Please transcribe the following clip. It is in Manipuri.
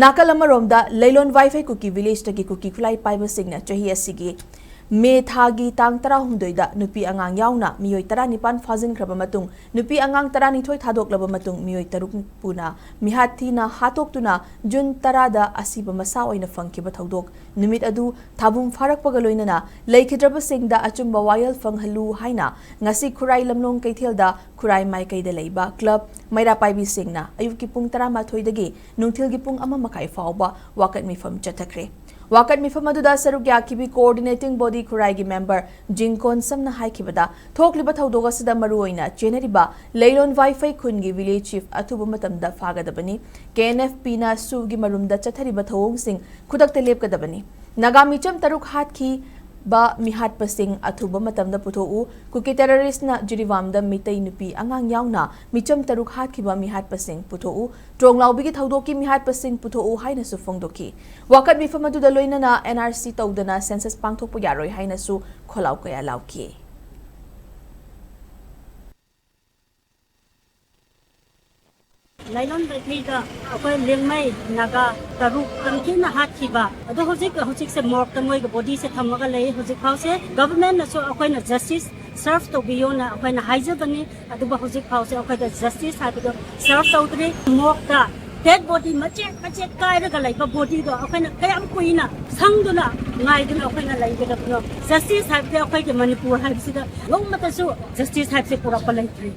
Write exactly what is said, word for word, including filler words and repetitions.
ꯅꯥꯀꯜ ꯑꯃꯔꯣꯝꯗ, ꯂꯩꯂꯣꯟ ꯋꯥꯏꯐꯩ ꯀꯨꯀꯤ ꯚꯤꯂꯦꯖꯇꯒꯤ ꯀꯨꯀꯤ ꯈꯨꯠꯂꯥꯏ ꯄꯥꯏꯕꯁꯤꯡꯅ ꯆꯍꯤ ꯑꯁꯤꯒꯤ ꯃꯦ ꯊꯥꯒꯤ ꯇꯥꯡ ꯇꯔꯥꯍꯨꯝꯗꯣꯏꯗ ꯅꯨꯄꯤ ꯑꯉꯥꯡ ꯌꯥꯎꯅ ꯃꯤꯑꯣꯏ ꯇꯔꯥꯅꯤꯄꯥꯟ ꯐꯥꯖꯤꯟꯈ꯭ꯔꯕ ꯃꯇꯨꯡ, ꯅꯨꯄꯤ ꯑꯉꯥꯡ ꯇꯔꯥꯅꯤꯊꯣꯏ ꯊꯥꯗꯣꯛꯂꯕ ꯃꯇꯨꯡ, ꯃꯤꯑꯣꯏ ꯇꯔꯨꯛ ꯄꯨꯅ ꯃꯤꯍꯥꯠ ꯊꯤꯅ ꯍꯥꯠꯇꯣꯛꯇꯨꯅ ꯖꯨꯟ ꯇꯔꯥꯗ ꯑꯁꯤꯕ ꯃꯁꯥ ꯑꯣꯏꯅ ꯐꯪꯈꯤꯕ ꯊꯧꯗꯣꯛ ꯅꯨꯃꯤꯠ ꯑꯗꯨ ꯊꯥꯕꯨꯝ ꯐꯥꯔꯛꯄꯒ ꯂꯣꯏꯅꯅ ꯂꯩꯈꯤꯗ꯭ꯔꯕꯁꯤꯡꯗ ꯑꯆꯨꯝꯕ ꯋꯥꯌꯦꯜ ꯐꯪꯍꯜꯂꯨ ꯍꯥꯏꯅ ꯉꯁꯤ ꯈꯨꯔꯥꯏ ꯂꯝꯂꯣꯡ ꯀꯩꯊꯦꯜꯗ ꯈꯨꯔꯥꯏ ꯃꯥꯏꯀꯩꯗ ꯂꯩꯕ ꯀ꯭ꯂꯕ ꯃꯩꯔꯥ ꯄꯥꯏꯕꯤꯁꯤꯡꯅ ꯑꯌꯨꯛꯀꯤ ꯄꯨꯡ ꯇꯔꯥꯃꯥꯊꯣꯏꯗꯒꯤ ꯅꯨꯡꯊꯤꯜꯒꯤ ꯄꯨꯡ ꯑꯃ ꯃꯈꯥꯏ ꯐꯥꯎꯕ ꯋꯥꯀꯠ ꯃꯤꯐꯝ ꯆꯠꯊꯈ꯭ꯔꯦ꯫ ꯋꯥꯀꯠ ꯃꯤꯐꯝ ꯑꯗꯨꯗ ꯁꯔꯨꯛ ꯌꯥꯈꯤꯕꯤ coordinating body ꯈꯨꯔꯥꯏꯒꯤ ꯃꯦꯝꯕꯔ ꯖꯤꯡꯀꯣꯟ ꯁꯝꯅ ꯍꯥꯏꯈꯤꯕꯗ, ꯊꯣꯛꯂꯤꯕ ꯊꯧꯗꯣꯛ ꯑꯁꯤꯗ ꯃꯔꯨꯑꯣꯏꯅ ꯆꯦꯟꯅꯔꯤꯕ ꯂꯩꯂꯣꯟ ꯋꯥꯏꯐꯩ ꯈꯨꯟꯒꯤ ꯚꯤꯂꯦꯖ ꯆꯤꯐ ꯑꯊꯨꯕ ꯃꯇꯝꯗ ꯐꯥꯒꯗꯕꯅꯤ꯫ ꯀꯦ ꯑꯦꯟ ꯑꯦꯐ ꯄꯤꯅ ꯁꯨꯒꯤ ꯃꯔꯨꯝꯗ ꯆꯠꯊꯔꯤꯕ ꯊꯧꯑꯣꯡꯁꯤꯡ ꯈꯨꯗꯛꯇ ꯂꯦꯞꯀꯗꯕꯅꯤ꯫ ꯅꯥꯒꯥ ꯃꯤꯆꯝ ꯇꯔꯨꯛ ꯍꯥꯠꯈꯤꯕ ꯃꯤꯍꯥꯠꯄꯁꯤꯡ ꯑꯊꯨꯕ ꯃꯇꯝꯗ ꯄꯨꯊꯣꯛꯎ꯫ ꯀꯨꯀꯤ ꯇꯦꯔꯣꯔꯤꯁꯅ ꯖꯤꯔꯤꯕꯥꯝꯗ ꯃꯤꯇꯩ ꯅꯨꯄꯤ ꯑꯉꯥꯡ ꯌꯥꯎꯅ ꯃꯤꯆꯝ ꯇꯔꯨꯛ ꯍꯥꯠꯈꯤꯕ ꯃꯤꯍꯥꯠꯄꯁꯤꯡ ꯄꯨꯊꯣꯛꯎ꯫ ꯇ꯭ꯔꯣꯡꯂꯥꯎꯕꯤꯒꯤ ꯊꯧꯗꯣꯛꯀꯤ ꯃꯤꯍꯥꯠꯄꯁꯤꯡ ꯄꯨꯊꯣꯛꯎ ꯍꯥꯏꯅꯁꯨ ꯐꯣꯡꯗꯣꯛꯈꯤ꯫ ꯋꯥꯀꯠ ꯃꯤꯐꯝ ꯑꯗꯨꯗ ꯂꯣꯏꯅꯅ ꯑꯦꯟ ꯑꯥꯔ ꯁꯤ ꯇꯧꯗꯅ ꯁꯦꯟꯁꯁ ꯄꯥꯡꯊꯣꯛꯄ ꯌꯥꯔꯣꯏ ꯍꯥꯏꯅꯁꯨ ꯈꯣꯜꯂꯥꯎ ꯀꯌꯥ ꯂꯥꯎꯈꯤ꯫ ꯂꯥꯏꯂꯣꯟ ꯕꯦꯀꯔꯤꯗ ꯑꯩꯈꯣꯏ ꯂꯤꯌꯥꯡꯃꯩ ꯅꯥꯒꯥ ꯇꯔꯨꯛ ꯇꯪꯈꯤꯅ ꯍꯥꯠꯈꯤꯕ ꯑꯗꯣ, ꯍꯧꯖꯤꯛ, ꯍꯧꯖꯤꯛꯁꯦ ꯃꯣꯔꯒꯇ ꯃꯣꯏꯒꯤ ꯕꯣꯗꯤꯁꯦ ꯊꯝꯃꯒ ꯂꯩ꯫ ꯍꯧꯖꯤꯛ ꯐꯥꯎꯁꯦ ꯒꯚꯔꯟꯃꯦꯟꯠꯅꯁꯨ ꯑꯩꯈꯣꯏꯅ ꯖꯁꯇꯤꯁ ꯁꯔꯚ ꯇꯧꯕꯤꯌꯣꯅ ꯑꯩꯈꯣꯏꯅ ꯍꯥꯏꯖꯕꯅꯤ, ꯑꯗꯨꯕꯨ ꯍꯧꯖꯤꯛ ꯐꯥꯎꯁꯦ ꯑꯩꯈꯣꯏꯗ ꯖꯁꯇꯤꯁ ꯍꯥꯏꯕꯗꯣ ꯁꯔꯚ ꯇꯧꯗ꯭ꯔꯤ꯫ ꯃꯣꯔꯒꯇ ꯗꯦꯗ ꯕꯣꯗꯤ ꯃꯆꯦꯠ ꯃꯆꯦꯠ ꯀꯥꯏꯔꯒ ꯂꯩꯕ ꯕꯣꯗꯤꯗꯣ ꯑꯩꯈꯣꯏꯅ ꯀꯌꯥꯝ ꯀꯨꯏꯅ ꯁꯪꯗꯨꯅ ꯉꯥꯏꯗꯨꯅ ꯑꯩꯈꯣꯏꯅ ꯂꯩꯒꯗꯕꯅꯣ? ꯖꯁꯇꯤꯁ ꯍꯥꯏꯕꯗꯤ ꯑꯩꯈꯣꯏꯒꯤ ꯃꯅꯤꯄꯨꯔ ꯍꯥꯏꯕꯁꯤꯗ ꯅꯣꯡꯃꯇꯁꯨ ꯖꯁꯇꯤꯁ ꯍꯥꯏꯕꯁꯦ ꯄꯨꯔꯛꯄ ꯂꯩꯇ꯭ꯔꯤ꯫